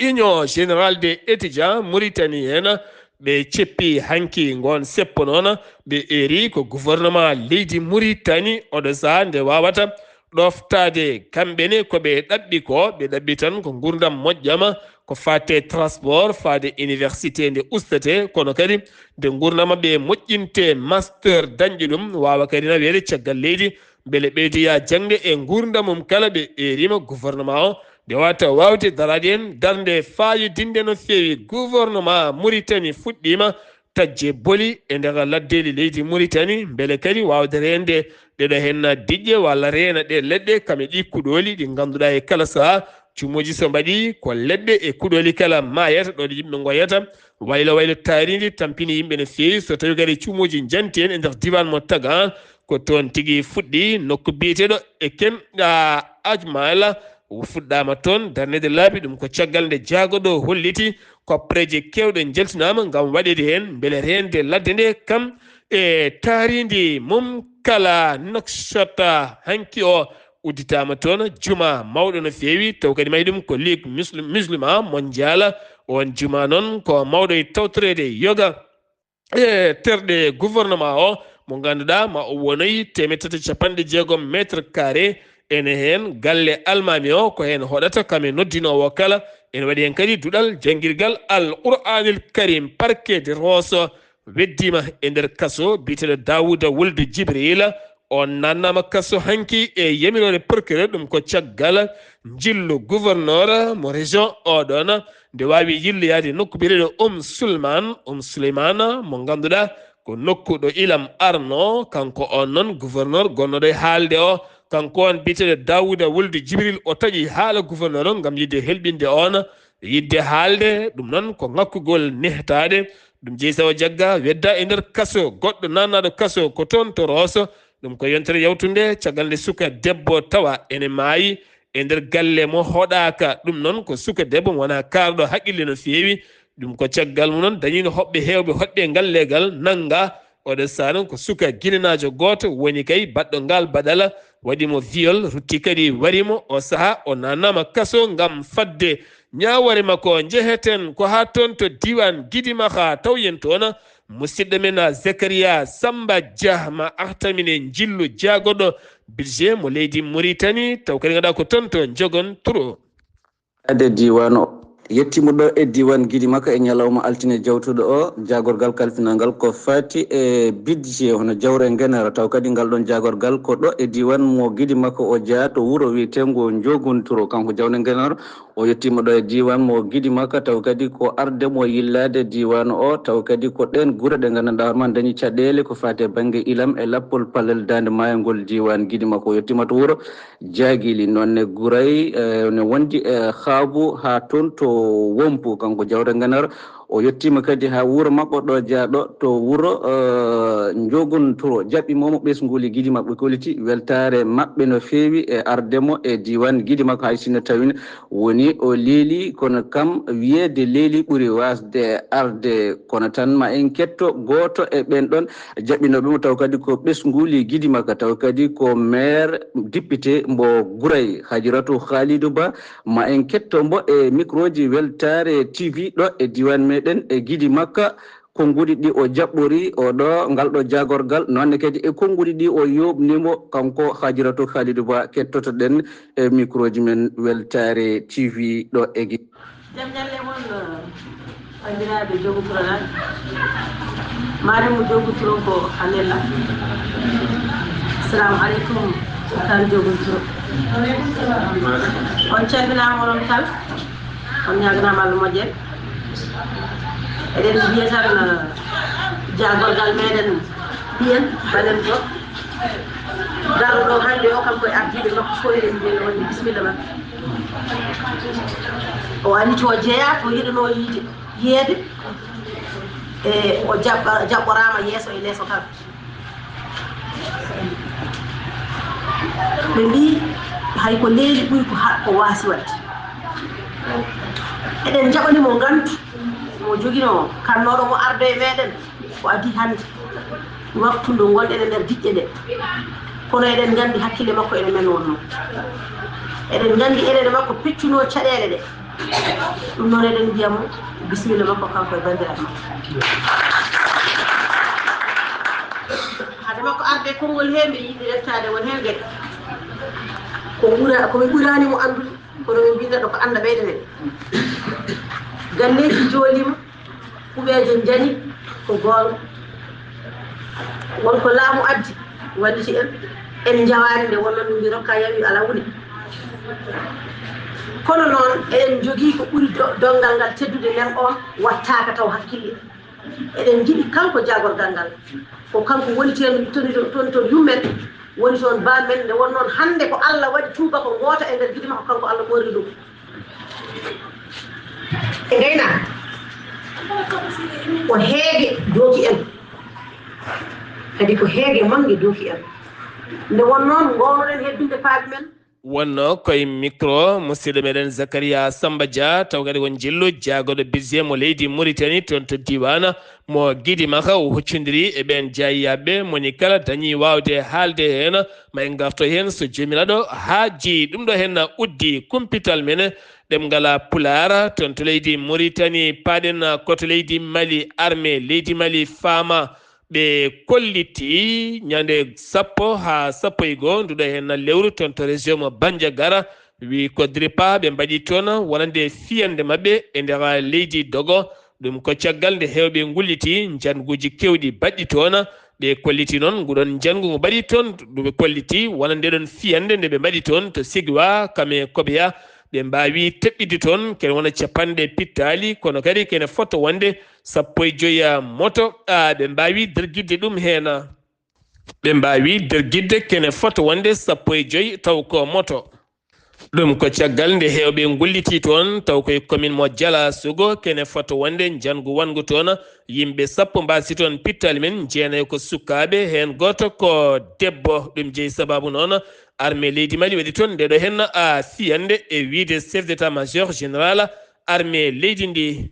Union Générale des Étudiants Mauritaniens, ɓe ceppi hanki ngoon seppo noon, ɓe eeri ko gouvernement leydi Muritani oɗo sahaa nde waawata ɗoftaade kamɓe ne ko ɓe ɗaɓɓi ko, ɓe ɗaɓɓi tan ko nguurndam moƴƴam, ko faate transport, faade université nde ustate, kono kadi nde nguurndam maɓɓe moƴƴinte, master dañɓe ɗum, waawa kadi naweede caggal leydi, mbele ɓeydoya jaŋde e nguurndam mum kala. Ɓe eeriima gouvernement o nde wata waawde daraade heen darnde faayodinde no feewi. Gouvernement Muritani fuɗɗiima tajje boli e nder laddeeli leydi Muritani, mbele kadi waawde reende ɗeɗo heen diƴƴe walla reena ɗe leɗɗe kam e ɗi kuɗooli ɗi ngannduɗaa e kala sahaa cumuuji so mbaɗi ko leɗɗe e kuɗooli kala maayata ɗo yimɓe ngoyata. Waylo waylo taarindi tampini yimɓe no feewi, so tawi kadi cumuuji njanti heen e nder diiwaan mo Taga, ko toon tigi fuɗɗi nokku biyeteeɗo e ken, a, Ajmala, o fuɗɗaama toon darneede laabi. Ɗum ko caggal nde jaagoɗo holliti koppareeje keewɗe njaltinaama ngam waɗeede heen mbele reende ladde nde kam e taarindi mum kala. Nouakchott hanki o udditaama toon juma mawɗo no feewi, taw kadi mahi ɗum ko Ligue Muslim-, Musulma Mondial. On juma noon ko mawɗo e tawtoreede yoga e terɗe gouvernement o, mo ngannduɗaa ma o wonoyi teemeɗɗe tati capanɗe jeegom mètre carré. Ene heen galle almaami o, ko heen hoɗata kam e noddinoowo kala. Ene waɗi heen kadi duɗal janngirgal Al Qur'anil Karim. Parquet de Rosso weddiima e nder kaso biyeteeɗo Daouda Wuld Djibril. On naatnaama kaso hanki e yamiroore procureur, ɗum ko caggal njillu gouverneur mo région o ɗoon, nde waawi yilloyaade nokku biyeteeɗo Um Sulman, Um Suleyman, mo ngannduɗaa ko nokku ɗo ilam arno. Kanko on noon gouverneur gonnooɗo e haalde o, kanko on biyeteeɗo Daouda Wuld Djibril, o taƴi haala gouverneur o ngam yiɗde helɓinde on, yiɗde haalde. Ɗum noon ko ŋakkugol nehtaade Ɗum jeyi sawo jagga, wedda e nder kaso, goɗɗo naannaaɗo kaso ko toon to Rooso. Ɗum ko yontere yawtunde, caggal nde suka debbo tawa ene maayi e nder galle mo hoɗaaka. Ɗum noon ko suka debbo mo wonaa kaarɗo haqqille no feewi. Ɗum ko caggal mum noon dañiino hoɓɓe heewɓe hoɗɓe e ngal leegal nannga. Oɗo sahaa noon ko suka ginenaajo gooto woni kay baɗɗo ngal baɗala, waɗi mo viol, rutti kadi wari mo. O sahaa o naannaama kaso ngam fadde ñaawoore makko. Njeheten ko haa toon to diiwaan Gidimaxa, taw yen toon musidɗo men Zakaria Samba Dia, ma artamine njillu jaagorɗo budget mo leydi Mauritanie, taw kadi ngannduɗaa ko toon to Njogon Turo. Ade diiwaan o yettiima ɗo e diiwaan Gidimaxa e ñalawma altine jawtuɗo o, jaagorgal kalfinal ngal ko faati e budget hono jawre ngenero, taw kadi ngal ɗon jaagorgal ko ɗo e diiwaan mo Gidimaxa o jeyaa to wuro wiyeteengo Njogun Turo, kanko jawre ngenero. O yettiima ɗo e diiwaan mo Gidimaxa, taw kadi ko arde mo yillaade diiwaan o, taw kadi ko ɗeen gure ɗe nganndanɗaa hoore maa dañi caɗeele ko faati e bannge ilam e lappol palel daande maayo ngol diiwaan Gidimaxa. O yettiima to wuro Jaagili, noon ne Guray, eh, ne wondi e Xaabu haa toon to Wompu, kanko jawre ngenero. O yettiima kadi haa wuro makko ɗo jaaɗo to wuro, eh, Njogun Turo. Jaɓɓi mo mo ɓesnguuli Gidimaxa kolliti weltaare maɓɓe no feewi e arde mo e diiwaan Gidimaxa, hay sinno tawii woni o leeli, kono kam wiyeede leeli ɓuri waasde arde. Kono tan ma en ketto gooto e ɓeen ɗoon jaɓɓinooɓe mo, taw kadi ko ɓesnguuli Gidimaxa, taw kadi ko maire député mbo Guray, Hajiratu Khalidou Ba. Ma en ketto mbo e microji Weltaare T V ɗo e diiwaan meɗen e Gidimaxa. Konnguɗi ɗi o jaɓɓori o ɗo, ngal ɗo jaagorgal, noon ne kadi e konnguɗi ɗi o yooɓnii mo, kanko Hajiratu Khalidou Ba, kettoto-ɗen e microji men Weltaare T V ɗo e Gidi. Jam ñalle mon, banndiraaɓe Jogu Turaɗal, maare mo Jogu Turo ko Anella. Assalamu aleykum, sukaan Jogu Turo. On calminaama onon kala, on ñaaganaama Allah moƴƴere. Eɗen mbiya tan, eh, jaagorgal meɗen mbiyen, mbaɗen to. Garɗo ɗo hannde o, kanko e ardiiɓe makko fof, eɗen mbiya wonde bisimilla makko. O ari to jeyaa, to yiɗanoo yiide, yeede. E o jaɓɓa-, jaɓɓoraama yeeso e leeso kala. Ɓe mbii, hay ko leeli ɓuri ko ha-, ko waasi waɗde. Eɗen njaɓani mo ngantu, mo joginoo, kannooɗo mo arde e meɗen, o adii hannde. Waktu ndu ngonɗen e nder diƴƴe nde. Kono eɗen nganndi hakkille makko ene men wonnoo. Eɗen nganndi enene makko peccunoo caɗeele ɗe. Ɗum noon eɗen mbiya mo bisimilla makko kanko e banndiraaɓe makko. Hade makko arde e konngol he, mbiɗa yiɗi reftaade won heen geɗe. Ko ɓura, ko mi ɓuraani mo anndude, kono ɓe mbii neɗɗo ko annda ɓeydanee. Galleeji jooliima, kuɓeejo njani ko goonga. Won ko laamu addi walliti en, en njawaani nde wonnoo min mbi rokka yawi alaa wuli. Kono noon eɗen njogii ko ɓuri do-, donngal ngal teddude nder oon wattaaka taw hakkille. Eɗen njiɗi kanko jaagorgal ngal, ko kanko woni teen toni to, toni to yummen, woni toon baa men, nde won noon hannde ko Allah waɗi tuubako gooto e nder gide makko, kanko Allah ɓoorri ɗum. E ngaynaaka, ko heege dooki en, kadi ko heege mannge dooki en. Nde won noon, ngoonoɗen hebbinde paabi men. Wonnoo koye micro musidɗo meɗen Zakaria Samba Dia, taw kadi ko njillu jaagorɗo budget mo leydi Mauritanie toon to diiwaan mo Gidimaka. O huccondiri e ɓeen jaayiyaaɓe, moni kala dañi waawde haalde heen, ma en ngarto heen so Joomiraaɗo haajii. Ɗum ɗo heen uddi kumpital men ɗemngal Pulaar toon to leydi Mauritanie. Paaɗen ko to leydi Mali, armée leydi Mali faama. Ɓe kolliti ñande sappo haa sappo e goo nduɗo heen lewru toon to région mo Bandiagara. Wi ko DRIPA ɓe mbaɗi toon wonande fiyande maɓɓe e nder leydi Dogo. Ɗum ko caggal nde heewɓe ngulliti njannguuji keewɗi baɗɗi toon. Ɓe kolliti noon nguɗon njanngu ngu mbaɗi toon, ɓe kolliti wonande ɗon fiyande nde ɓe mbaɗi toon to Sigwa, Kame, Kobeya. Ɓe mbaawi teɓɓitde toon kene wona capanɗe pittaali, kono kadi kene fota wonde sappo e joy moto. A, ɓe mbaawi dergitde ɗum heen. Ɓe mbaawi dergitde kene fota wonde sappo e joy taw ko moto. Ɗum ko caggal nde heewɓe ngulliti toon, taw koye commune mo Jala Sugo, kene foto wonde njanngu wanngu toon. Yimɓe sappo mbaasi toon pittaali men, jeenayo ko sukaaɓe, heen gooto ko debbo. Ɗum jeyi sababu noon armée leydi Mali waɗi toon ndeɗo heen a fiyande e wiyde chef d'état-major général armée leydi ndi.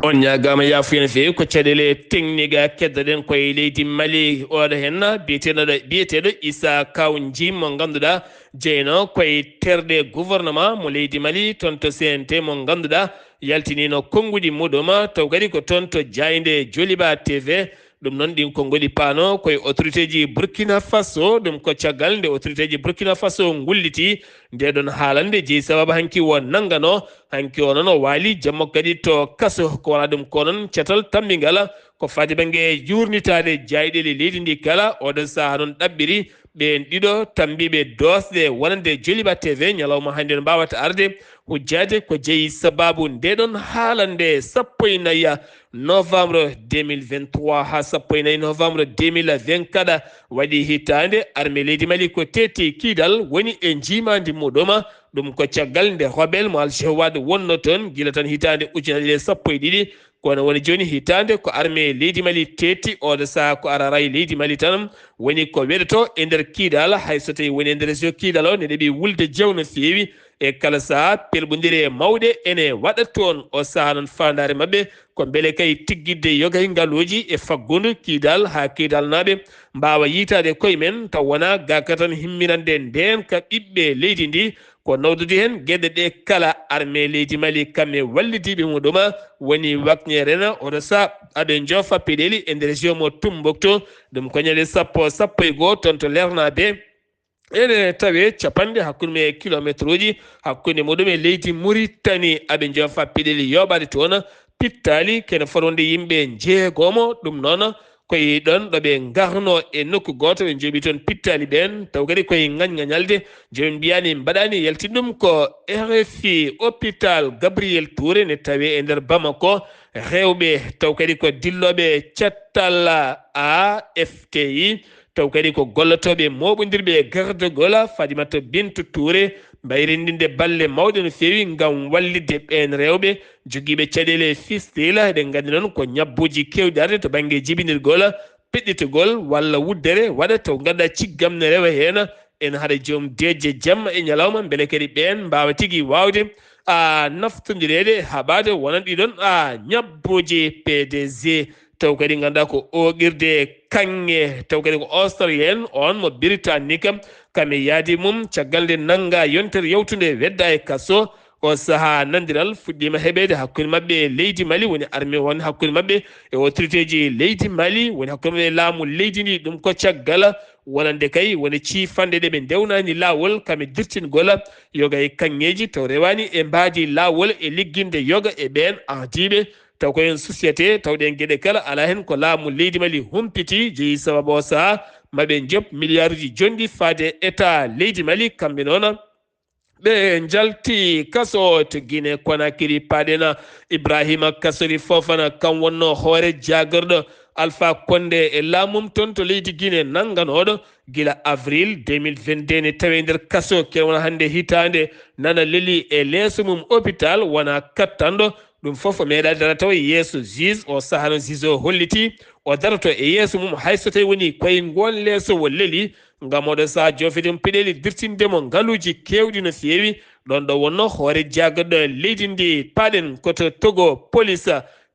On ñaagaama yaafuya no feewi. Ko caɗeele technique keddoɗen koye leydi Mali. Oɗo heen biyeteeɗo, biyeteeɗo Issa Kaw Njim, mo ngannduɗaa jeyno koye terɗe gouvernement mo leydi Mali, toon to C N T, mo ngannduɗaa yaltiniino konnguɗi muɗum, taw kadi ko toon to jaaynde Joliba T V. Ɗum noon, ɗin konngol paano koye autorité ji Burkina Faso. Ɗum ko caggal nde autorité ji Burkina Faso ngulliti nde ɗon haalande jeyi sababu hanki o nanngano. Hanki o noon o waali jamma kadi to kaso. Ko wona ɗum ko noon catal tammbingal ko faati bannge juurnitaade jaayɗeele leydi ndi kala. Oɗo sahaa noon ɗaɓɓiri ɓeen ɗiɗo tammbiiɓe doosɗe wonande Joliba T V ñalawma hannde no mbaawata arde hujjaade ko jeyi sababu nde ɗon haalande sappo e nayi novembre deux mille vingt-trois haa sappo e nayi novembre deux mille vingt-quatre. Waɗi hitaande armée leydi Mali ko teeti kiidal woni e njiimaandi muɗum. Ɗum ko caggal nde rebelle mo Al Jawad wonno toon gila tan hitaande ujunere ɗiɗi e sappo e ɗiɗi. Kono woni jooni hitaande ko armée leydi Mali teeti oɗo sahaa ko ara ray leydi Mali tan woni ko weɗoto e nder kiidal. Hay so tawi woni e nder so kiidal o ne ɗeɓi wulde jew no feewi. E kala sahaa, pelɓondire mawɗe ene waɗa toon. O sahaa noon, faandaare maɓɓe ko mbele kay tiggitde yogay ngaluuji e faggudu kiidal, haa kiidalnaaɓe mbaawa yiytaade koye men, taw wonaa gaaka tan himminande ndeen ka ɓiɓɓe leydi ndi. Ko nawdude heen geɗe ɗe kala, armée leydi Mali kam e wallidiiɓe muɗum woni wakñeerena oɗo sahaa aɓe njoofa peɗeeli e nder jew mo Tumbuktu. Ɗum ko ñande sappo, sappo e goo toon to Lernaabe. Ene tawee capanɗe hakkunde mum e kilomeetruuji hakkunde muɗum e leydi Muritani. Aɓe njoofa peɗeeli yooɓaade toon pittaali kene fotwonde yimɓe njeegomo. Ɗum noon koye ɗoon ɗo ɓe ngarno e nokku gooto, ɓe njooɓi toon pittaali ɓeen. Taw kadi koye ngañngañalde, jooni mbiyaani mbaɗaani yaltin ɗum ko R F I. Hôpital Gabriel Touré ne tawee e nder Bamako. Rewɓe taw kadi ko dillooɓe cattal A F T I. Taw kadi ko gollotooɓe mooɓondirɓe e gardagol Fadimata Bintu Touré, mbayrindinde balle mawɗe no feewi ngam wallitde ɓeen rewɓe jogiiɓe caɗeele fistila. Eɗen nganndi noon ko ñabbuuji keewɗi arde to bannge jibinirgol, peɗɗitagol walla wuddere waɗa taw ngannduɗaa ciggam ne rewa heen. En haɗa joom deeƴde jamma e ñalawma, mbele kadi ɓeen mbaawa tigi waawde, a, naftondireede haɓaade wonande ɗiɗon, a, ñabbuuji P D G. Taw kadi ngannduɗaa ko ooqirde kaŋŋe, taw kadi ko Australien, oon mo Britannique, kam e yaadi mum, caggal nde nannga yontere yawtunde wedda e kaso. O sahaa nanndiral fuɗɗiima heɓeede hakkunde maɓɓe e leydi Mali, woni armée won hakkunde maɓɓe e autorité ji leydi Mali, woni hakkunde maɓɓe e laamu leydi ndi. Ɗum ko caggal wonande kay woni ciifanɗe ɗe ɓe ndewnaani laawol, kam e dirtingol yoga e kaŋŋeeji, taw rewaani e mbaadi laawol e ligginde yoga e ɓeen ardiiɓe. Taw ko heen société, tawɗen geɗe kala, alaa heen ko laamu leydi Mali humpiti, jeyi sababu o sahaa maɓe njoɓ miliyaaruuji jonɗi faade état leydi Mali. Kamɓe noon, ɓe njalti kaso to Guinée Conakry. Paaɗen Ibrahima Kasori Fofana, kam wonno hoore jaagorɗo Alpha Condé e laamum toon to leydi Guinée nannganooɗo gila avril deux mille vingt-deux, ne tawi nder kaso. Kene wona hannde hitaande, nana leli e leeso mum hôpital, wona kattanɗo. Ɗum fof o meeɗa dara taw e yeeso juge. O sahaa noon juge o holliti o daroto e yeeso mum, hay so tawi woni koye ngoon leeso o leli, ngam oɗo sahaa joofeede mo peɗeeli, dirtinde mo ngaluuji keewɗi no feewi. Ɗoon ɗo wonno hoore jaagorɗo leydi ndi, paaɗen ko to Togo, police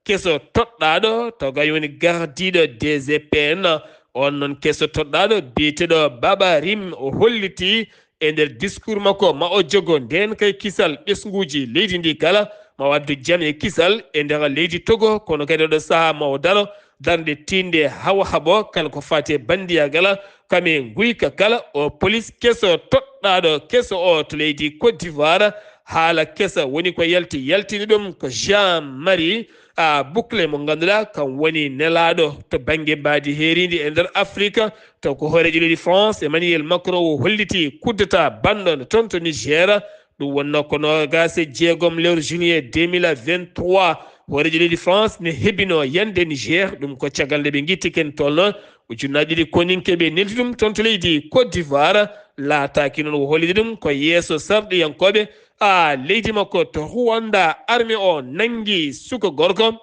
keso toɗɗaaɗo, taw kañum woni gardiiɗo D G P N. Oon noon keso toɗɗaaɗo biyeteeɗo Baba Rim, o holliti e nder discours makko ma o jogo ndeen kay kisal ɓesnguuji leydi ndi kala, ma o addu jam e kisal e nder leydi Togo, kono kadi oɗo sahaa ma o daro darnde tiiɗnde hawa haɓo kala ko faati e banndiyagal, kam e nguyka kala. O police keso toɗɗaaɗo keso o to leydi Côte d'Ivoire, haala kesa woni ko yalti, yaltini ɗum ko Jean Marie, a, Bouclé, mo ngannduɗaa kam woni nelaaɗo to bannge mbaadi heeriindi e nder Afrique. Taw ko hooreejo leydi France, Emmanuel Macron, o holliti coup d'État banɗo toon to Niger. Ɗum wonno ko noogaas e jeegom lewru juillet deux mille vingt-trois. Hooreejo leydi France ne hebbino yande Niger, ɗum ko caggal nde ɓe ngitti ken tolno ujunnaaji ɗiɗi koninkeeɓe neldi ɗum toon to leydi Côte d'Ivoire. Laataaki noon o hollidi ɗum ko yeeso sarɗiyankooɓe a leydi makko to Rwanda. Armée o nanngi suka gorko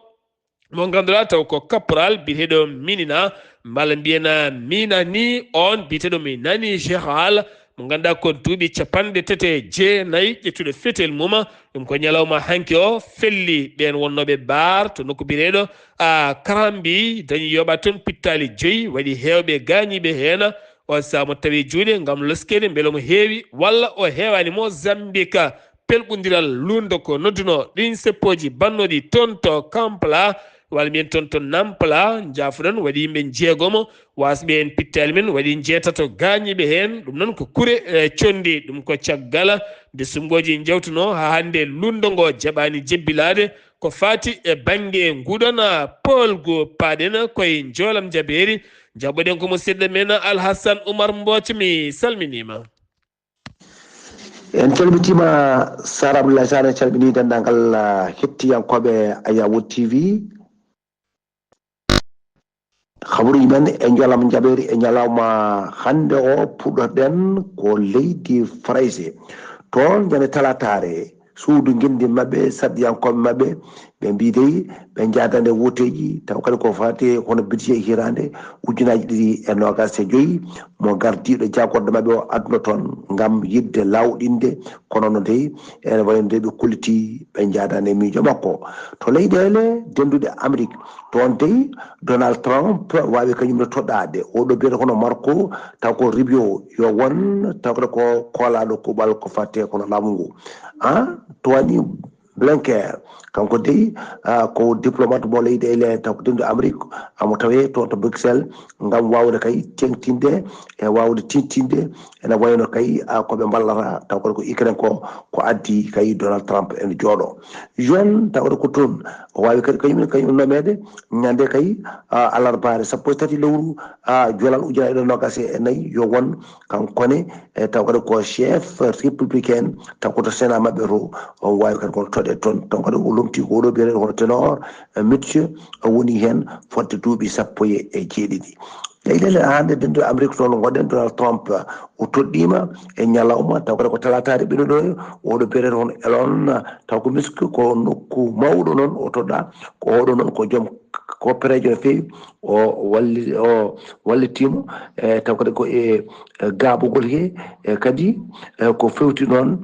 mo ngannduɗaa taw ko caporal biyeteeɗo Minina, mballa mbiyen Minani, on biyeteeɗo Minani Géral, mo ngannduɗaa ko duuɓi capanɗe tati e jeenayi ƴettuɗo fetel mum. Ɗum ko ñalawma hanki o felli ɓeen wonnooɓe baar to nokku biyeteeɗo a Karambi, dañi yoɓa toon pittaali joyi, waɗi heewɓe gaañiiɓe heen. On sahaa mo tawi juuɗe ngam loskeede mbele omo heewi walla o heewaani. Mozambique, pelɓundiral luulndo ko nodduno ɗiin seppooji bannooɗi toon to Kampala, walla mbiyen toon to Nampala, njaafuɗon, waɗi yimɓe njeegomo, wasɓe heen pittaali men, waɗi njeetato gaañiiɓe heen. Ɗum noon ko kure, eh, conndi. Ɗum ko caggal nde sumngooji njawtuno haa hannde luulndo ngo jaɓaani jebbilaade. Ko faati e bannge nguɗon poolgu, paaɗen koye njoolam jabeeri. Njaɓɓoɗen ko musidɗo men Alhassan Oumar Mbooc, mi salminiima. En calmitiima, Sara Abdoulaye Sane calminii denndaangal, ah, hettiyankooɓe Ayawo T V. Habaruuji men e njoolam jabeeri e ñalawma hannde o, puɗɗoɗen ko leydi Farayse. Toon ñande talaataare, suudu ngenndi maɓɓe, sarɗiyankooɓe maɓɓe, ɓe mbii dey ɓe njaadande wooteeji, taw kadi ko faati hono budget hiraande ujunaaji ɗiɗi e noogaas e joyi, mo gardiiɗo jaagorɗo maɓɓe o adduno toon ngam yiɗde laawɗinde, kono noon dey ene wayi no dey ɓe kollitii ɓe njaadande miijo makko. To leyɗeele dennduɗe Amérique, toon dey Donald Trump waawi kañum ne toɗɗaade. Oɗo biyeteeɗo hono Marco, taw ko Rubio yo won, taw kadi ko koolaaɗo kuuɓal ko faati kono laamu ngu. Ah, Tony Blinken, kanko dey, ah, ko diplomate mo leyɗeele taw ko dennduɗe Amérique, amo tawee toon to Bruxelles ngam waawde kay teeŋtinde e waawde tintinde ene wayno kay, ah, ko ɓe mballata taw kadi ko Ukraine ko, ko addi kay Donald Trump ene jooɗo. John taw kadi ko toon o waawi kadi kañum, kañum nomeede ñande kay, ah, alarbaare sappo e tati lewru, ah, jolal ujunaaji ɗiɗi e noogaas e nayi yo won kankone, e taw kadi ko chef républicain, taw ko to Sénat maɓɓe to, o waawi kadi kono toɗe toon. Taw kadi o lomti ko oɗo biyeteeɗo hono Ténor, eh, Mitch, o woni heen fodde duuɓi sappo e jeeɗiɗi. Leyɗeele hannde dennduɗe Amérique toon ngoɗen Donald Trump, o toɗɗiima e ñalawma, taw kadi ko talaataare ɓennuɗo o, oɗo biyeteeɗo hono Elon, taw ko Musk ko nokku mawɗo noon o toɗɗaa, ko oɗo noon ko joom koppereejo no feewi, o walli-, o wallitiimo, e taw kadi ko e, e gaaɓugol he, e kadi, e ko fewti noon,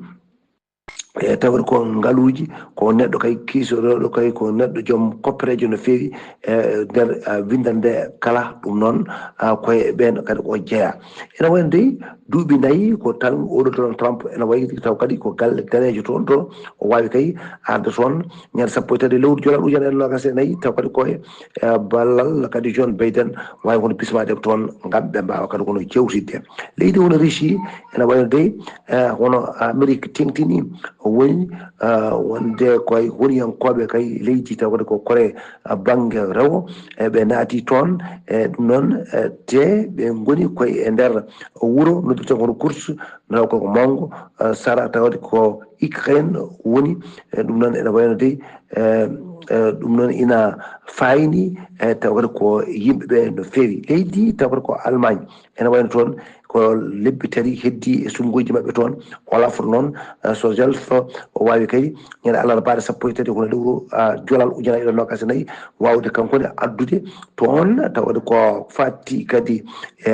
e tawde ko ngaluuji, ko neɗɗo kay kiisorooɗo kay, ko neɗɗo joom koppereejo no feewi, e nder, a, winndannde kala, ɗum noon, a, koye ɓeen kadi o jeyaa. Ene wayi no dey, duuɓi nayi ko tan oɗo Donald Trump ene wayi taw kadi ko galle daneejo toon to, o waawi kay arde toon ñande sappo e tati lewru jolal ujunere e noogaas e nayi, taw kadi ko e, e ballal kadi John Biden waawi kono bismaade toon ngam ɓe mbaawa kadi kono jewtidde. Leydi hono Russie ene wayi no dey, e, hono Amérique teeŋtini o woni, e, wonde koye honiyankooɓe kay leydi taw kadi ko Corée, e, bannge rewo, e ɓe naati toon, e ɗum noon, e te ɓe ngoni koye e nder wuro noddirten kono Kursk, taw ko ko mawngo, eh, sara tawde ko Ukraine woni, eh, ɗum noon ene wayno dey, eh, eh, ɗum noon ina faayni, eh, taw kadi ko yimɓe ɓe no feewi. Leydi taw kadi ko Allemagne, ene wayno toon ko lebbi tati heddi e suɓngooji maɓɓe toon. Olaf noon, eh, Scholz o waawi kadi ñande alarbaare sappo e tati kono lewru, ah, jolal ujunere e noogaas e nayi, waawde kanko ne addude toon, tawde ko fatti kadi e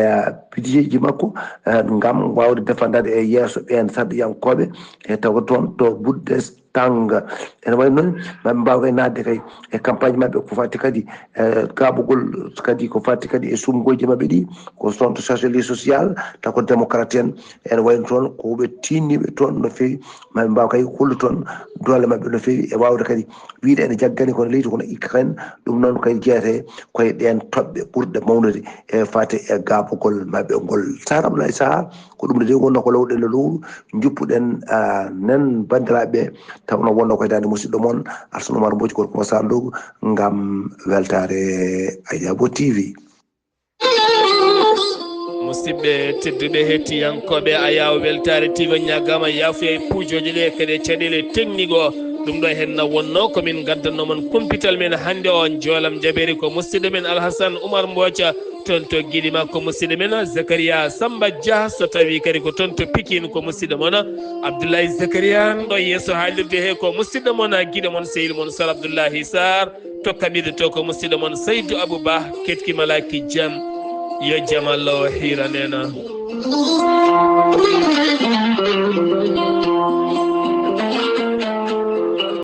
bidiyeeji makko, eh, ngam waawde defandaade e yeeso ɓeen sarɗiyankooɓe, e tawa toon to Bundestag. Ene wayi noon, maa ɓe mbaaw kay naatde kay e campagne maɓɓe ko fatti kadi, eh, gaaɓugol kadi ko fatti kadi e suɓngooji maɓɓe ɗi, ko Front Socialiste Social, taw ko démocrate en. Ene wayi toon ko ɓe tiinniiɓe toon no feewi, maa ɓe mbaaw kay hollude toon doole maɓɓe no feewi e waawde kadi wiyde ene jaggani kono leydi kono Ukraine, ɗum noon kay jeyetee koye ɗeen toɓɓe ɓurɗe mawnude e fate e gaaɓugol maɓɓe ngol. Sara Abdoulaye Sarr, ko ɗum de wonno ko lowɗen no lowru, njuppuɗen, ah, nen banndiraaɓe, tawno wonno koye daande musidɗo mon, Alsan Oumar Mbodj, gorko mo Sarr Ndogu, ngam weltaare Ayabo T V. Musidɓe tedduɓe, hettiyankooɓe Ayaw Weltaare T V, ñaagaama yaafuya e puujooje ɗe kadi e caɗeele technique o. Ɗum ɗo henna wonno ko min ngaddanno mon kumpital men hannde o. Njoolam jabeeri ko musidɗo men Alhasan Umar Mbooca, toon to Gidima ko musidɗo men Zakaria Samba Dia, so tawi kadi ko toon to Pikin ko musidɗo mon Abdoulaye Zakaria, ɗo yeeso haalirde he ko musidɗo mon giɗo mon sehil mon Sar Abdoulahi Sar, to Kamido to ko musidɗo mon Saydou Abou Ba, ketki malaki jam, yo jam Allah o hiranena.